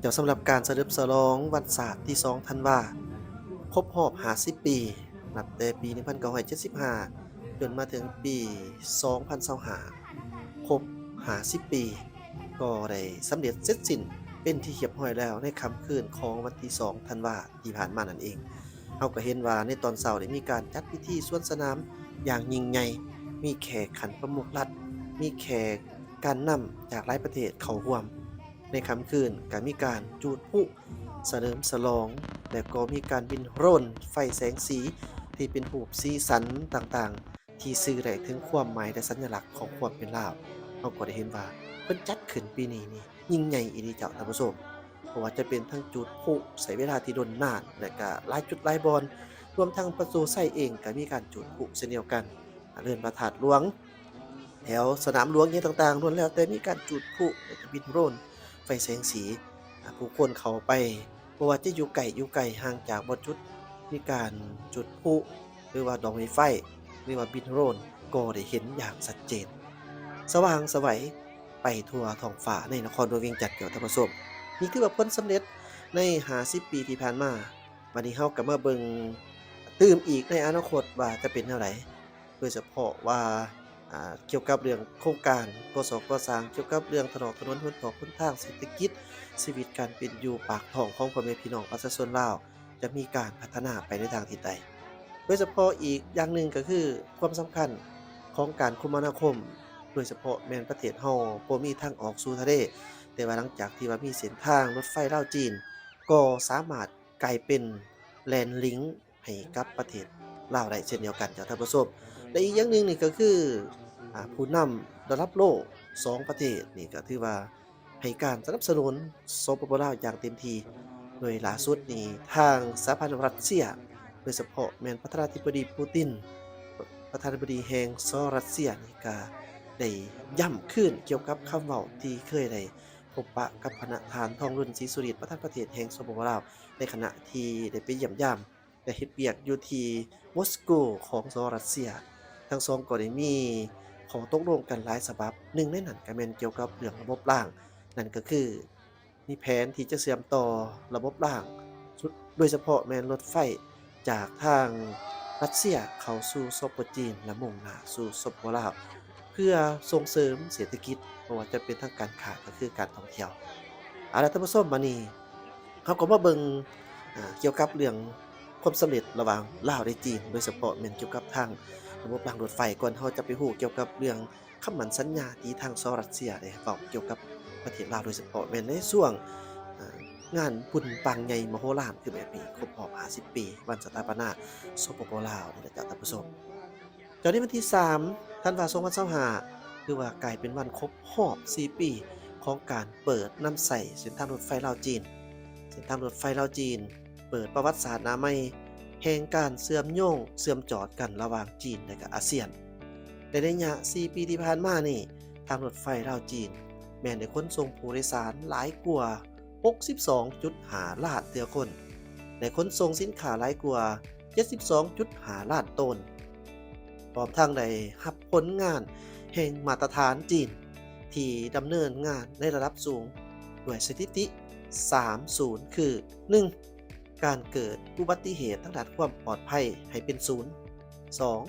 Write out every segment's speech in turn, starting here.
ເຈົ້າ, ສຳລັບການສະເຫຼີມສະຫຼອງວັນຊາດທີສອງທັນວາ ຄົບຮອບຫ້າສິບປີ ນັບແຕ່ປີໜຶ່ງພັນເກົ້າຮ້ອຍເຈັດສິບຫ້າ ຈົນມາເຖິງປີສອງພັນຊາວຫ້າ ຄົບຫ້າສິບປີ ກໍໄດ້ສຳເລັດເສັດສິ້ນເປັນທີ່ຮຽບຮ້ອຍແລ້ວ ໃນຄ່ຳຄືນຂອງວັນທີສອງທັນວາທີ່ຜ່ານມານັ້ນເອງ. ເຮົາກໍເຫັນວ່າໃນຕອນເຊົ້າໄດ້ມີການຈັດພິທີສວນສະໜາມຢ່າງຍິ່ງໃຫຍ່, ມີແຂກຂັ້ນປະມຸກລັດ, ມີແຂກການນຳຈາກຫຼາຍປະເທດເຂົ້າຮ່ວມ. ໃນຄ່ຳຄືນກໍມີການຈູດພລຸສະເຫຼີມສະຫຼອງ ແລະ ກໍມີການບິນໂດຣນໄຟແສງສີທີ່ເປັນຮູບສີສັນຕ່າງໆ ທີ່ສື່ໄດ້ເຖິງຄວາມໝາຍ ແລະ ສັນຍະລັກຂອງຄວາມເປັນລາວ. ເຮົາກໍໄດ້ເຫັນວ່າເພິ່ນຈັດຂຶ້ນປີນີ້ນີ້ ຍິ່ງໃຫຍ່ອີ່ຫຼີເຈົ້າທ່ານຜູ້ຊົມ, ບໍ່ວ່າຈະເປັນທັງຈູດພລຸໃຊ້ເວລາທີ່ດົນນານ ແລະ ກະຫຼາຍຈຸດຫຼາຍບ່ອນ, ລວມທັງປະຕູໄຊເອງກະມີການຈູດພລຸເຊັ່ນດຽວກັນ. ເຮືອນພະທາດຫຼວງ ແຖວສະໜາມຫຼວງຫຍັງຕ່າງໆ ລ້ວນແລ້ວແຕ່ມີການຈູດພລຸ ແລະ ກະບິນໂດຣນໄຟແສງສີ. ຜູ້ຄົນເຂົ້າໄປ ບໍ່ວ່າຈະຢູ່ໃກ້ຢູ່ໄກ ຫ່າງຈາກບ່ອນຈຸດມີການຈູດພລຸ ຫຼືວ່າດອກໄມ້ໄຟ ຫຼືວ່າບິນໂດຣນ ກໍໄດ້ເຫັນຢ່າງຊັດເຈນ ສະຫວ່າງໄສໄຫວໄປທົ່ວທ້ອງຟ້າໃນນະຄອນຫຼວງວຽງຈັນເຈົ້າທ່ານຜູ້ຊົມ. ນີ້ຄືວ່າຜົນສຳເລັດໃນຫ້າສິບປີທີ່ຜ່ານມາ. ບັດນີ້ເຮົາກໍມາເບິ່ງຕື່ມອີກໃນອະນາຄົດວ່າຈະເປັນແນວໃດ, ໂດຍສະເພາະວ່າ ອ່າ ກ່ຽວກັບເລື່ອງໂຄງການກໍ່ສ້າງ ກໍ່ສ້າງ, ກ່ຽວກັບເລື່ອງຖະນອກຖະໜົນ, ຫົນຖອກຫົນທາງ, ເສດຖະກິດ, ຊີວິດການເປັນຢູ່ປາກທ້ອງຂອງພໍ່ແມ່ພີ່ນ້ອງປະຊາຊົນລາວ ຈະມີການພັດທະນາໄປໃນທາງທິດໃດ. ໂດຍສະເພາະອີກຢ່າງໜຶ່ງກໍຄືຄວາມສຳຄັນຂອງການຄົມມະນາຄົມ, ໂດຍສະເພາະແມ່ນປະເທດເຮົາບໍ່ມີທາງອອກສູ່ທະເລ, ແຕ່ວ່າຫຼັງຈາກທີ່ວ່າມີເສັ້ນທາງລົດໄຟລາວ-ຈີນ ກໍສາມາດກາຍເປັນແລນລິງ ໃຫ້ກັບປະເທດລາວໄດ້ເຊັ່ນດຽວກັນເຈົ້າທ່ານຜູ້ຊົມ. ແລະ ອີກຢ່າງໜຶ່ງນີ້ກໍຄື ອາ ຜູ້ນຳລະດັບໂລກສອງປະເທດນີ້ກໍຖືວ່າໃຫ້ການສະໜັບສະໜູນ ສປປ ລາວ ຢ່າງເຕັມທີ່. ໂດຍລ່າສຸດນີ້ທາງສະຫະພັນລັດເຊຍ ໂດຍສະເພາະແມ່ນປະທານາທິບໍດີ ປູຕິນ ປະທານາທິບໍດີແຫ່ງ ສ ລັດເຊຍນີ້ ກໍໄດ້ຢ້ຳຄືນກ່ຽວກັບຄຳເວົ້າທີ່ເຄີຍໄດ້ພົບປະກັບພະນະທ່ານ ທອງລຸນ ສີສຸລິດ ປະທານປະເທດແຫ່ງ ສປປ ລາວ ໃນຂະນະທີ່ໄດ້ໄປຢ້ຽມຢາມ ແລະ ເຮັດວຽກຢູ່ທີ່ມົສໂກຂອງ ສ ລັດເຊຍ. ທັງສອງກໍໄດ້ມີຂໍ້ຕົກລົງກັນຫຼາຍສະບັບ, ໜຶ່ງໃນນັ້ນກໍແມ່ນກ່ຽວກັບເລື່ອງລະບົບລາງ, ນັ້ນກໍຄືມີແຜນທີ່ຈະເຊື່ອມຕໍ່ລະບົບລາງ, ໂດຍສະເພາະແມ່ນລົດໄຟຈາກທາງລັດເຊຍເຂົ້າສູ່ ສປປ ຈີນ ແລະ ມຸ່ງໜ້າສູ່ ສປປ ລາວ ເພື່ອສົ່ງເສີມເສດຖະກິດ, ບໍ່ວ່າຈະເປັນທາງການຄ້າ ກໍຄືການທ່ອງທ່ຽວ. ເອົາລະທ່ານຜູ້ຊົມ, ບາດນີ້ ເຮົາກໍມາເບິ່ງ ອາ ກ່ຽວກັບເລື່ອງຄວາມສຳເລັດລະຫວ່າງລາວ ແລະ ຈີນ, ໂດຍສະເພາະແມ່ນກ່ຽວກັບທາງລະບົບລາງລົດໄຟ. ກ່ອນເຮົາຈະໄປຮູ້ກ່ຽວກັບເລື່ອງຄຳໝັ້ນສັນຍາທີ່ທາງ ສ ລັດເຊຍ ໄດ້ເວົ້າກ່ຽວກັບປະເທດລາວ, ໂດຍສະເພາະແມ່ນໃນຊ່ວງ ອາ ງານບຸນປາງໃຫຍ່ມະໂຫລານຄືແບບນີ້ ຄົບຮອບຫ້າສິບປີ ວັນສະຖາປະນາ ສປປ ລາວ ນີ້ແຫຼະເຈົ້າທ່ານຜູ້ຊົມ. ເຈົ້າ, ໃນວັນທີສາມ ທັນວາ ສອງພັນຊາວຫ້າ ຖືວ່າກາຍເປັນວັນຄົບຮອບສີ່ປີຂອງການເປີດນຳໃຊ້ເສັ້ນທາງລົດໄຟລາວ-ຈີນ. ເສັ້ນທາງລົດໄຟລາວ-ຈີນເປີດປະຫວັດສາດໜ້າໃໝ່ແຫ່ງການເຊື່ອມໂຍງເຊື່ອມຈອດກັນລະຫວ່າງຈີນ ແລະ ກະອາຊຽນ. ໃນໄລຍະສີ່ປີທີ່ຜ່ານມານີ້, ທາງລົດໄຟລາວ-ຈີນແມ່ນໄດ້ຂົນສົ່ງຜູ້ໂດຍສານຫຼາຍກວ່າຫົກສິບສອງຈຸດຫ້າລ້ານເທື່ອຄົນ, ໄດ້ຂົນສົ່ງສິນຄ້າຫຼາຍກວ່າ ເຈັດສິບສອງຈຸດຫ້າລ້ານໂຕນ, ພ້ອມທັງໄດ້ຮັບຜົນງານແຫ່ງມາດຕະຖານຈີນ ທີ່ດຳເນີນງານໃນລະດັບສູງ ດ້ວຍສະຖິຕິສາມສູນ ຄື ໜຶ່ງ ການເກີດອຸບັດຕິເຫດທາງດ້ານຄວາມປອດໄພໃຫ້ເປັນສູນ, ສອງ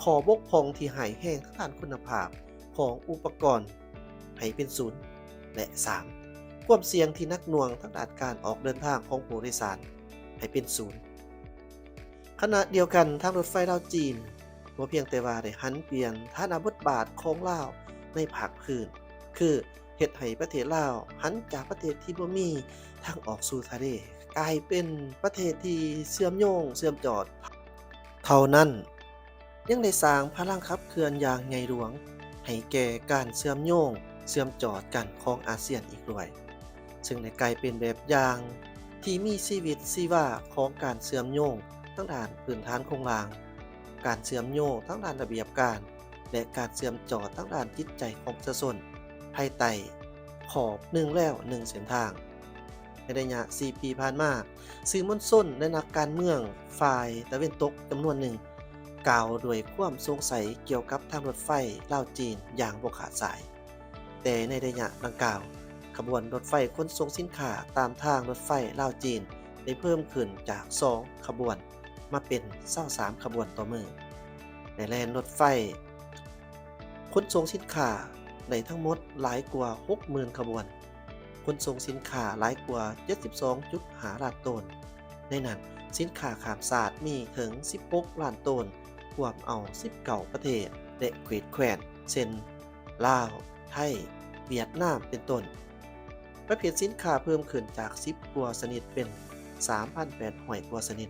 ຂໍ້ບົກຜ່ອງທີ່ຮ້າຍແຮງທາງດ້ານຄຸນນະພາບຂອງອຸປະກອນໃຫ້ເປັນສູນ ແລະ ສາມ ຄວາມສ່ຽງທີ່ໜັກໜ່ວງທາງດ້ານການອອກເດີນທາງຂອງຜູ້ໂດຍສານໃຫ້ເປັນສູນ. ຂະນະດຽວກັນ, ທາງລົດໄຟລາວ-ຈີນບໍ່ພຽງແຕ່ວ່າໄດ້ຫັນປ່ຽນຖານະບົດບາດຂອງລາວໃນພາກພື້ນ, ຄືເຮັດໃຫ້ປະເທດລາວຫັນຈາກປະເທດທີ່ບໍ່ມີທາງອອກສູ່ທະເລ ກາຍເປັນປະເທດທີ່ເຊື່ອມໂຍງເຊື່ອມຈອດ. ເທົ່ານັ້ນ, ຍັງໄດ້ສ້າງພະລັງຂັບເຄື່ອນຢ່າງໃຫຍ່ຫຼວງໃຫ້ແກ່ການເຊື່ອມໂຍງເຊື່ອມຈອດກັນຂອງອາຊຽນອີກດ້ວຍ, ເຊິ່ງໄດ້ກາຍເປັນແບບຢ່າງທີ່ມີຊີວິດຊີວາຂອງການເຊື່ອມໂຍງທາງດ້ານພື້ນຖານໂຄງລ່າງ, ການເຊື່ອມໂຍງທາງດ້ານລະບຽບການ ແລະ ການເຊື່ອມຈອດທາງດ້ານຈິດໃຈຂອງປະຊາຊົນ ພາຍໃຕ້ຂອບໜຶ່ງແລວໜຶ່ງເສັ້ນທາງ. ໃນໄລຍະສີ່ປີຜ່ານມາ, ສື່ມວນຊົນ ແລະ ນັກການເມືອງຝ່າຍຕາເວັນຕົກຈຳນວນໜຶ່ງ ກ່າວດ້ວຍຄວາມສົງໄສກ່ຽວກັບທາງລົດໄຟລາວ-ຈີນຢ່າງບໍ່ຂາດສາຍ. ແຕ່ໃນໄລຍະດັ່ງກ່າວ, ຂະບວນລົດໄຟຂົນສົ່ງສິນຄ້າຕາມທາງລົດໄຟລາວ-ຈີນ ໄດ້ເພີ່ມຂຶ້ນຈາກສອງຂະບວນມາເປັນຊາວສາມຂະບວນຕໍ່ມື້ ແລະ ແລ່ນລົດໄຟຂົນສົ່ງສິນຄ້າໄດ້ທັງໝົດຫຼາຍກວ່າຫົກໝື່ນຂະບວນ, ຂົນສົ່ງສິນຄ້າຫຼາຍກວ່າເຈັດສິບສອງຈຸດຫ້າລ້ານໂຕນ. ໃນນັ້ນ, ສິນຄ້າຂ້າມຊາດມີເຖິງສິບຫົກລ້ານໂຕນ, ກວມເອົາສິບເກົ້າປະເທດ ແລະ ເຂດແຄວ້ນ ເຊັ່ນ ລາວ, ໄທ, ຫວຽດນາມ ເປັນຕົ້ນ. ປະເພດສິນຄ້າເພີ່ມຂຶ້ນຈາກສິບກວ່າຊະນິດເປັນສາມພັນແປດຮ້ອຍກວ່າຊະນິດ.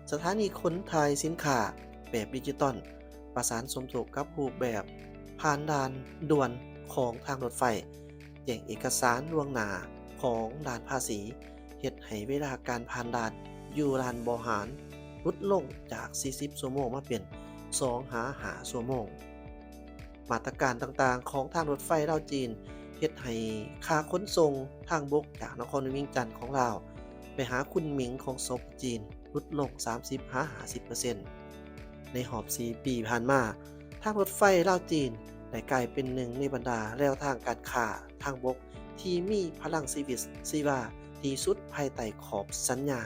ສະຖານີຂົນຖ່າຍສິນຄ້າແບບດິຈິຕອນ ປະສານສົມທົບກັບຮູບແບບຜ່ານດ່ານດ່ວນຂອງທາງລົດໄຟ, ແຈ້ງເອກະສານລ່ວງໜ້າຂອງດ່ານພາສີ, ເຮັດໃຫ້ເວລາການຜ່ານດ່ານຢູ່ດ່ານບໍ່ຫານຫຼຸດລົງຈາກສີ່ສິບຊົ່ວໂມງມາເປັນສອງຫາຫ້າຊົ່ວໂມງ. ມາດຕະການຕ່າງໆຂອງທາງລົດໄຟລາວ-ຈີນ ເຮັດໃຫ້ຄ່າຂົນສົ່ງທາງບົກຈາກນະຄອນຫຼວງວຽງຈັນຂອງລາວ ໄປຫາຄຸນໝິງຂອງ ສປ ຈີນ ຫຼຸດລົງສາມສິບຫາຫ້າສິບເປີເຊັນ. ໃນຮອບສີ່ປີຜ່ານມາ, ທາງລົດໄຟລາວ-ຈີນ ໄດ້ກາຍເປັນໜຶ່ງໃນບັນດາແລວທາງການຄ້າທາງບົກທີ່ມີພະລັງຊີວິດຊີວາທີ່ສຸດ ພາຍໃຕ້ຂອບສັນຍາ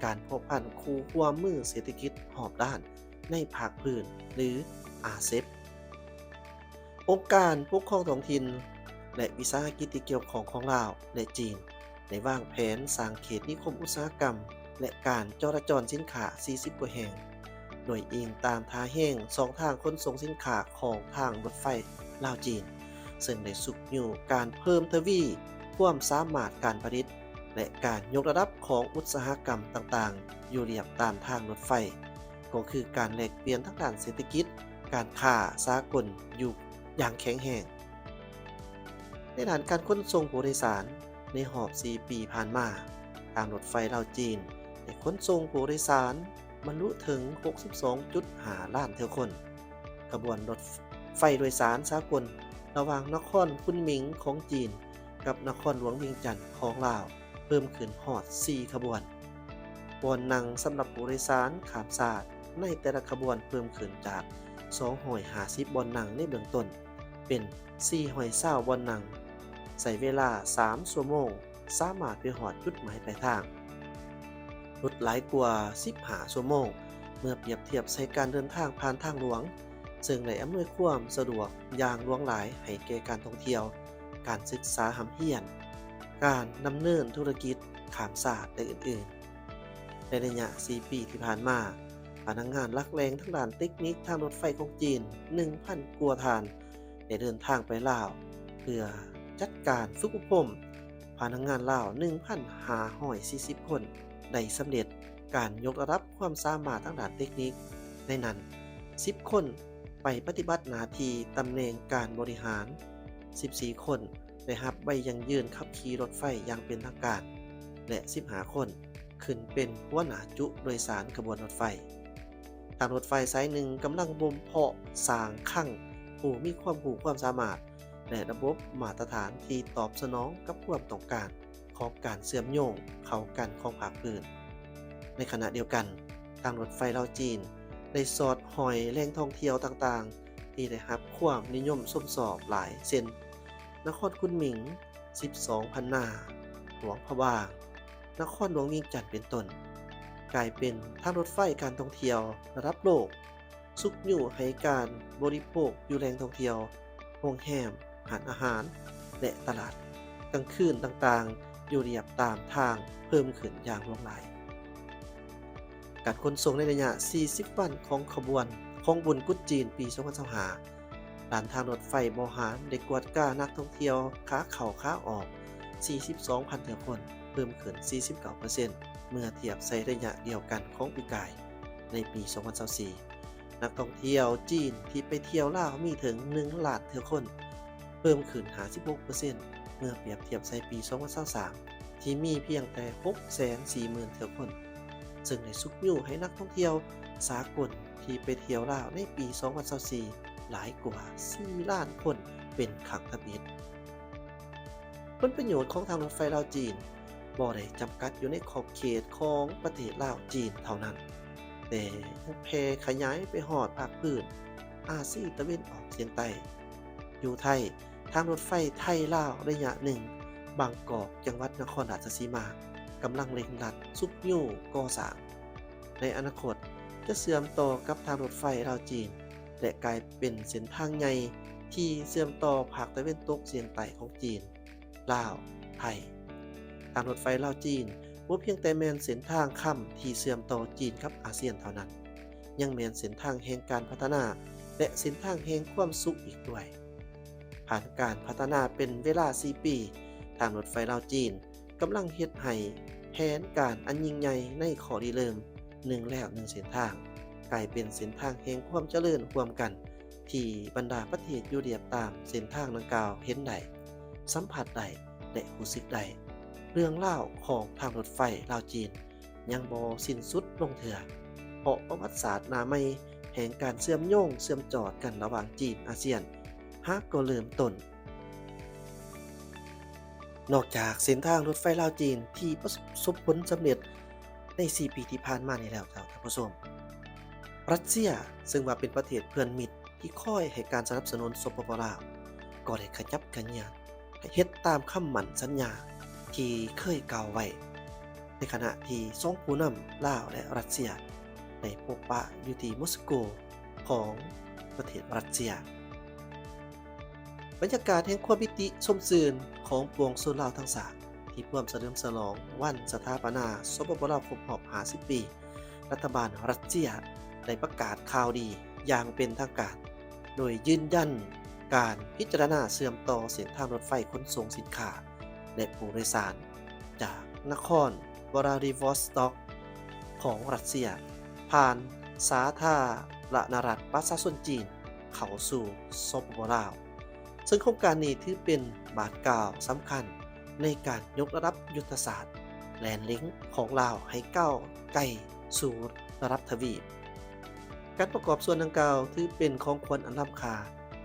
ການພົວພັນຄູ່ຮ່ວມມືເສດຖະກິດຮອບດ້ານໃນພາກພື້ນ ຫຼື ອາເຊັບ. ອົງການປົກຄອງທ້ອງຖິ່ນ ແລະ ວິສາຫະກິດທີ່ກ່ຽວຂ້ອງຂອງລາວ ແລະ ຈີນ ໄດ້ວາງແຜນສ້າງເຂດນິຄົມອຸດສາຫະກຳ ແລະ ການຈໍລະຈອນສິນຄ້າສີ່ສິບກວ່າແຫ່ງ, ໂດຍອີງຕາມທ່າແຮງຊ່ອງທາງຂົນສົ່ງສິນຄ້າຂອງທາງລົດໄຟລາວ-ຈີນ, ເຊິ່ງໄດ້ຊຸກຍູ້ການເພີ່ມທະວີຄວາມສາມາດການຜະລິດ ແລະ ການຍົກລະດັບຂອງອຸດສາຫະກຳຕ່າງໆ ຢູ່ລຽບຕາມທາງລົດໄຟ, ກໍຄືການແລກປ່ຽນທາງດ້ານເສດຖະກິດ, ການຄ້າສາກົນຢູ່ຢ່າງແຂງແຮງ. ໃນດ້ານການຂົນສົ່ງຜູ້ໂດຍສານ, ໃນຮອບສີ່ປີຜ່ານມາ, ທາງລົດໄຟລາວ-ຈີນ ໄດ້ຂົນສົ່ງຜູ້ໂດຍສານບັນລຸເຖິງຫົກສິບສອງຈຸດຫ້າລ້ານຖ້ຽວຄົນ. ຂະບວນລົດໄຟໂດຍສານສາກົນລະຫວ່າງນະຄອນຄຸນໝິງຂອງຈີນ ກັບນະຄອນຫຼວງວຽງຈັນຂອງລາວ ເພີ່ມຂຶ້ນຮອດສີ່ຂະບວນ. ບ່ອນນັ່ງສຳລັບຜູ້ໂດຍສານຂ້າມຊາດໃນແຕ່ລະຂະບວນເພີ່ມຂຶ້ນຈາກສອງຮ້ອຍຫ້າສິບບ່ອນນັ່ງໃນເບື້ອງຕົ້ນ ເປັນສີ່ຮ້ອຍຊາວບ່ອນນັ່ງ, ໃຊ້ເວລາສາມຊົ່ວໂມງ ສາມາດໄປຮອດຈຸດໝາຍປາຍທາງ ຫຼຸດຫຼາຍກວ່າສິບຫ້າຊົ່ວໂມງ ເມື່ອປຽບທຽບໃສ່ການເດີນທາງຜ່ານທາງຫຼວງ, ເຊິ່ງໄດ້ອຳນວຍຄວາມສະດວກຢ່າງຫຼວງຫຼາຍໃຫ້ແກ່ການທ່ອງທ່ຽວ, ການສຶກສາຮ່ຳຮຽນ, ການດຳເນີນທຸລະກິດຂ້າມຊາດ ແລະ ອື່ນໆ. ໃນໄລຍະສີ່ປີທີ່ຜ່ານມາ, ພະນັກງານຫຼັກແຫຼ່ງທາງດ້ານເຕັກນິກທາງລົດໄຟຂອງຈີນ ໜຶ່ງພັນກວ່າທ່ານ ໄດ້ເດີນທາງໄປລາວ ເພື່ອຈັດການຝຶກອົບຮົມ. ພະນັກງານລາວ ໜຶ່ງພັນຫ້າຮ້ອຍສີ່ສິບຄົນ ໄດ້ສຳເລັດການຍົກລະດັບຄວາມສາມາດທາງດ້ານເຕັກນິກ, ໃນນັ້ນ ສິບຄົນໄປປະຕິບັດໜ້າທີ່ຕຳແໜ່ງການບໍລິຫານ, ສິບສີ່ຄົນໄດ້ຮັບໃບຢັ້ງຢືນຂັບຂີ່ລົດໄຟຢ່າງເປັນທາງການ ແລະ ສິບຫ້າຄົນຂຶ້ນເປັນຫົວໜ້າຈຸໂດຍສານຂະບວນລົດໄຟ. ທາງລົດໄຟສາຍໜຶ່ງກຳລັງບົ່ມເພາະສ້າງຄັງຜູ້ມີຄວາມຮູ້ຄວາມສາມາດ ແລະ ລະບົບມາດຕະຖານທີ່ຕອບສະໜອງກັບຄວາມຕ້ອງການຂອງການເຊື່ອມໂຍງເຂົ້າກັນຂອງພາກພື້ນ. ໃນຂະນະດຽວກັນ, ທາງລົດໄຟລາວ-ຈີນ ໄດ້ສອດຫ້ອຍແຫຼ່ງທ່ອງທ່ຽວຕ່າງໆ ທີ່ໄດ້ຮັບຄວາມນິຍົມຊົມຊອບຫຼາຍ ເຊັ່ນ ນະຄອນຄຸນໝິງ, ສິບສອງພັນນາ, ຫຼວງພະບາງ, ນະຄອນຫຼວງວຽງຈັນ ເປັນຕົ້ນ, ກາຍເປັນທາງລົດໄຟການທ່ອງທ່ຽວລະດັບໂລກ, ຊຸກຍູ້ໃຫ້ການບໍລິໂພກຢູ່ແຫຼ່ງທ່ອງທ່ຽວ, ໂຮງແຮມ, ຮ້ານອາຫານ ແລະ ຕະຫຼາດກາງຄືນຕ່າງໆ ຢູ່ລຽບຕາມທາງເພີ່ມຂຶ້ນຢ່າງຫຼວງຫຼາຍ. ການຂົນສົ່ງໃນໄລຍະສີ່ສິບວັນຂອງຂະບວນຂອງບຸນກຸດຈີນປີສອງພັນຊາວຫ້າ ດ່ານທາງລົດໄຟບໍ່ຫານໄດ້ກວດການັກທ່ອງທ່ຽວຂາເຂົ້າຂາອອກສີ່ສິບສອງພັນຖ້ຽວຄົນ, ເພີ່ມຂຶ້ນສີ່ສິບເກົ້າເປີເຊັນ ເມື່ອທຽບໃສ່ໄລຍະດຽວກັນຂອງປີກາຍ. ໃນປີສອງພັນຊາວສີ່ ນັກທ່ອງທ່ຽວຈີນທີ່ໄປທ່ຽວລາວມີເຖິງໜຶ່ງລ້ານຖ້ຽວຄົນ, ເພີ່ມຂຶ້ນຫ້າສິບຫົກເປີເຊັນ ເມື່ອປຽບທຽບໃສ່ປີສອງພັນຊາວສາມ ທີ່ມີພຽງແຕ່ຫົກແສນສີ່ໝື່ນຖ້ຽວຄົນ, ເຊິ່ງໄດ້ຊຸກຍູ້ໃຫ້ນັກທ່ອງທ່ຽວສາກົນທີ່ໄປທ່ຽວລາວໃນປີສອງພັນຊາວສີ່ ຫຼາຍກວ່າສີ່ລ້ານຄົນເປັນຄັ້ງທຳອິດ. ຜົນປະໂຫຍດຂອງທາງລົດໄຟລາວ-ຈີນ ບໍ່ໄດ້ຈຳກັດຢູ່ໃນຂອບເຂດຂອງປະເທດລາວ-ຈີນເທົ່ານັ້ນ, ແຕ່ຍັງແຜ່ຂະຫຍາຍໄປຮອດພາກພື້ນອາຊີຕາເວັນອອກສຽງໃຕ້. ຢູ່ໄທ, ທາງລົດໄຟໄທ-ລາວໄລຍະໜຶ່ງ, ບາງກອກ, ຈັງຫວັດນະຄອນລາດຊະສີມາ ກຳລັງເລັ່ງລັດຊຸກຍູ້ກໍ່ສ້າງ. ໃນອະນາຄົດຈະເຊື່ອມຕໍ່ກັບທາງລົດໄຟລາວ-ຈີນ ແລະ ກາຍເປັນເສັ້ນທາງໃຫຍ່ທີ່ເຊື່ອມຕໍ່ພາກຕາເວັນຕົກສຽງໃຕ້ຂອງຈີນ, ລາວ, ໄທ. ທາງລົດໄຟລາວ-ຈີນບໍ່ພຽງແຕ່ແມ່ນເສັ້ນທາງຄຳທີ່ເຊື່ອມຕໍ່ຈີນກັບອາຊຽນເທົ່ານັ້ນ, ຍັງແມ່ນເສັ້ນທາງແຫ່ງການພັດທະນາ ແລະ ເສັ້ນທາງແຫ່ງຄວາມສຸກອີກດ້ວຍ. ຜ່ານການພັດທະນາເປັນເວລາສີ່ປີ, ທາງລົດໄຟລາວ-ຈີນ ກຳລັງເຮັດໃຫ້ແຜນການອັນຍິ່ງໃຫຍ່ໃນຂໍ້ລິເລີ່ມໜຶ່ງແລວໜຶ່ງເສັ້ນທາງ ກາຍເປັນເສັ້ນທາງແຫ່ງຄວາມຈະເລີນຮ່ວມກັນ ທີ່ບັນດາປະເທດຢູ່ລຽບຕາມເສັ້ນທາງດັ່ງກ່າວເຫັນໄດ້, ສຳຜັດໄດ້ ແລະ ຮູ້ສຶກໄດ້. ເລື່ອງລາວຂອງທາງລົດໄຟລາວ-ຈີນຍັງບໍ່ສິ້ນສຸດລົງເທື່ອ, ເພາະປະຫວັດສາດໜ້າໃໝ່ແຫ່ງການເຊື່ອມໂຍງເຊື່ອມຈອດກັນລະຫວ່າງຈີນ-ອາຊຽນຫາກໍເລີ່ມຕົ້ນ. ນອກຈາກເສັ້ນທາງລົດໄຟລາວ-ຈີນທີ່ປະສົບຜົນສຳເລັດໃນສີ່ປີທີ່ຜ່ານມານີ້ແລ້ວ, ທ່ານຜູ້ຊົມ, ຣັດເຊຍ ເຊິ່ງວ່າເປັນປະເທດເພື່ອນມິດທີ່ຄອຍໃຫ້ການສະໜັບສະໜູນ ສປປ ລາວ ກໍໄດ້ຂະຫຍັບຂະຫຍຽນເຮັດຕາມຄຳໝັ້ນສັນຍາທີ່ເຄີຍກ່າວໄວ້. ໃນຂະນະທີ່ສອງຜູ້ນຳລາວ ແລະ ຣັດເຊຍ ໄດ້ພົບປະຢູ່ທີ່ມົສໂກຂອງປະເທດຣັດເຊຍ. ບັນຍາກາດແຫ່ງຄວາມປີຕິຊົມຊື່ນຂອງປວງຊົນລາວທັງຊາດ ທີ່ພວມສະເຫຼີມສະຫຼອງວັນສະຖາປະນາ ສປປ ລາວ ຄົບຮອບຫ້າສິບປີ, ລັດຖະບານຣັດເຊຍໄດ້ປະກາດຂ່າວດີຢ່າງເປັນທາງການ ໂດຍຢືນຢັນການພິຈາລະນາເຊື່ອມຕໍ່ເສັ້ນທາງລົດໄຟຂົນສົ່ງສິນຄ້າ ແລະ ຜູ້ໂດຍສານ ຈາກນະຄອນວລາດີວອສຕັອກຂອງຣັດເຊຍ ຜ່ານສາທາລະນະລັດປະຊາຊົນຈີນ ເຂົ້າສູ່ ສປປ ລາວ, ເຊິ່ງໂຄງການນີ້ຖືເປັນບາດກ້າວສຳຄັນໃນການຍົກລະດັບຍຸດທະສາດແລນລິງຂອງລາວໃຫ້ກ້າວໄກສູ່ລະດັບທະວີບ. ການປະກອບສ່ວນດັ່ງກ່າວຖືເປັນຂອງຂວັນອັນລ້ຳຄ່າ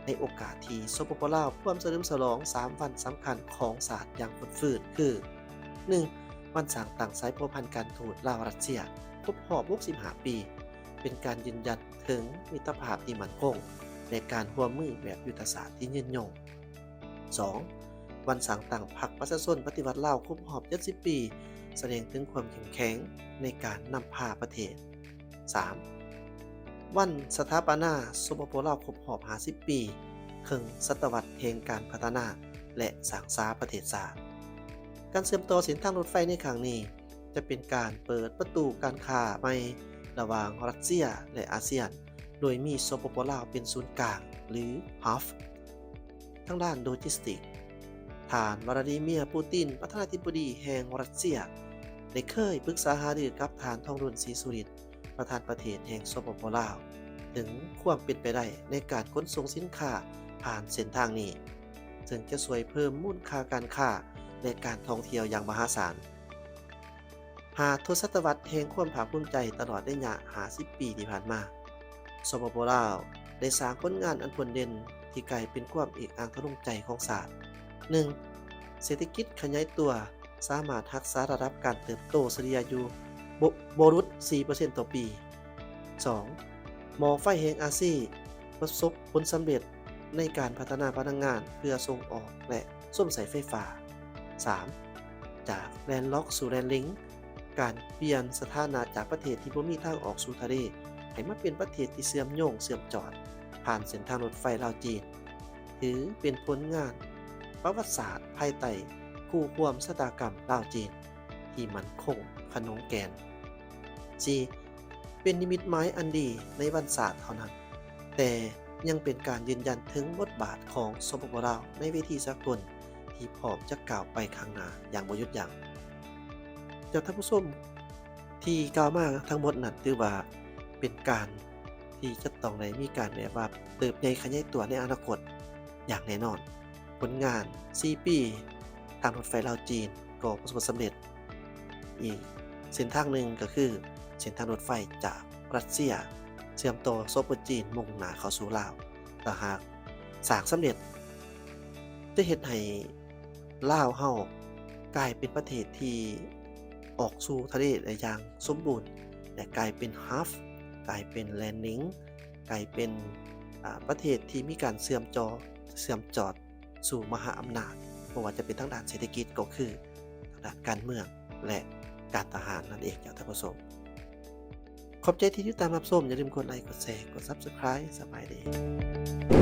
ໃນໂອກາດທີ່ ສປປ ລາວ ພວມສະເຫຼີມສະຫຼອງສາມວັນສຳຄັນຂອງຊາດຢ່າງຟົດຟື້ນ ຄື ໜຶ່ງ ວັນສ້າງຕັ້ງສາຍພົວພັນການທູດລາວ-ຣັດເຊຍຄົບຮອບຫົກສິບຫ້າປີ, ເປັນການຢືນຢັນເຖິງມິດຕະພາບທີ່ໝັ້ນຄົງ ແລະ ການຮ່ວມມືແບບຍຸດທະສາດທີ່ຍືນຍົງ. ສອງ ວັນສ້າງຕັ້ງພັກປະຊາຊົນປະຕິວັດລາວຄົບຮອບເຈັດສິບປີ, ສະແດງເຖິງຄວາມເຂັ້ມແຂງໃນການນຳພາປະເທດ. ສາມ ວັນສະຖາປະນາ ສປປ ລາວ ຄົບຮອບຫ້າສິບປີ, ເຄິ່ງສະຕະວັດແຫ່ງການພັດທະນາ ແລະ ສ້າງສາປະເທດຊາດ. ການເຊື່ອມຕໍ່ເສັ້ນທາງລົດໄຟໃນຄັ້ງນີ້ ຈະເປັນການເປີດປະຕູການຄ້າໃໝ່ລະຫວ່າງຣັດເຊຍ ແລະ ອາຊຽນ, ໂດຍມີ ສປປ ລາວ ເປັນສູນກາງ ຫຼື Hub ທາງດ້ານໂລຈິສຕິກ. ທ່ານ ວລາດີເມຍ ປູຕິນ ປະທານາທິບໍດີແຫ່ງຣັດເຊຍ ໄດ້ເຄີຍປຶກສາຫາລືກັບທ່ານ ທອງລຸນ ສີສຸລິດ ປະທານປະເທດແຫ່ງ ສປປ ລາວ ເຖິງຄວາມເປັນໄປໄດ້ໃນການຂົນສົ່ງສິນຄ້າຜ່ານເສັ້ນທາງນີ້, ເຊິ່ງຈະຊ່ວຍເພີ່ມມູນຄ່າການຄ້າ ແລະ ການທ່ອງທ່ຽວຢ່າງມະຫາສານ. ຫ້າທົດສະຕະວັດແຫ່ງຄວາມພາກພູມໃຈຕະຫຼອດໄລຍະຫ້າສິບປີທີ່ຜ່ານມາ, ສປປ ລາວ ໄດ້ສ້າງຜົນງານອັນໂດດເດັ່ນທີ່ກາຍເປັນຄວາມເອກອ້າງທະນົງໃຈຂອງຊາດ. ໜຶ່ງ ເສດຖະກິດຂະຫຍາຍຕົວ ສາມາດຮັກສາລະດັບການເຕີບໂຕສະເລ່ຍຢູ່ ບໍ່ ບໍ່ຫຼຸດສີ່ເປີເຊັນຕໍ່ປີ. ສອງ ໝໍ້ໄຟແຫ່ງອາຊີປະສົບຜົນສຳເລັດໃນການພັດທະນາພະລັງງານເພື່ອສົ່ງອອກ ແລະ ຊົມໃຊ້ໄຟຟ້າ. ສາມ ຈາກແລນລັອກສູ່ແລນລິງ, ການປ່ຽນສະຖານະຈາກປະເທດທີ່ບໍ່ມີທາງອອກສູ່ທະເລ ໃຫ້ມາເປັນປະເທດທີ່ເຊື່ອມໂຍງເຊື່ອມຈອດຜ່ານເສັ້ນທາງລົດໄຟລາວ-ຈີນ ຖືເປັນຜົນງານປະຫວັດສາດພາຍໃຕ້ຄູ່ຮ່ວມຊະຕາກຳລາວ-ຈີນທີ່ໝັ້ນຄົງຂະໜົງແກ່ນ. ສີ່ ເປັນນິມິດໝາຍອັນດີໃນວັນຊາດເທົ່ານັ້ນ, ແຕ່ຍັງເປັນການຢືນຢັນເຖິງບົດບາດຂອງ ສປປ ລາວ ໃນເວທີສາກົນທີ່ພ້ອມຈະກ້າວໄປຂ້າງໜ້າຢ່າງບໍ່ຢຸດຢັ້ງ. ເຈົ້າທ່ານຜູ້ຊົມ, ທີ່ກ່າວມາທັງໝົດນັ້ນ ຖືວ່າເປັນການທີ່ຈະຕ້ອງໄດ້ມີການແບບວ່າເຕີບໃຫຍ່ຂະຫຍາຍຕົວໃນອະນາຄົດຢ່າງແນ່ນອນ. ຜົນງານສີ່ປີທາງລົດໄຟລາວ-ຈີນກໍປະສົບຜົນສຳເລັດ. ອີກເສັ້ນທາງໜຶ່ງກໍຄືເສັ້ນທາງລົດໄຟຈາກຣັດເຊຍເຊື່ອມຕໍ່ ສປປ ຈີນ ມຸ່ງໜ້າເຂົ້າສູ່ລາວ. ຖ້າຫາກສ້າງສຳເລັດ ຈະເຮັດໃຫ້ ລາວເຮົາກາຍເປັນປະເທດທີ່ອອກສູ່ທະເລໄດ້ຢ່າງສົມບູນ ແລະ ກາຍເປັນ Hub, ກາຍເປັນ Landing, ກາຍເປັນ ອາ ປະເທດທີ່ມີການເຊື່ອມຈອ ເຊື່ອມຈອດ ສູ່ມະຫາອຳນາດ ບໍ່ວ່າຈະເປັນທາງດ້ານເສດຖະກິດ ກໍຄືທາງດ້ານການເມືອງ ແລະ ການທະຫານນັ້ນເອງເຈົ້າທ່ານຜູ້ຊົມ. ຂອບໃຈທີ່ຕິດຕາມຮັບຊົມ, ຢ່າລືມກົດໄລ ກົດແຊ ກົດ Subscribe. ສະບາຍດີ.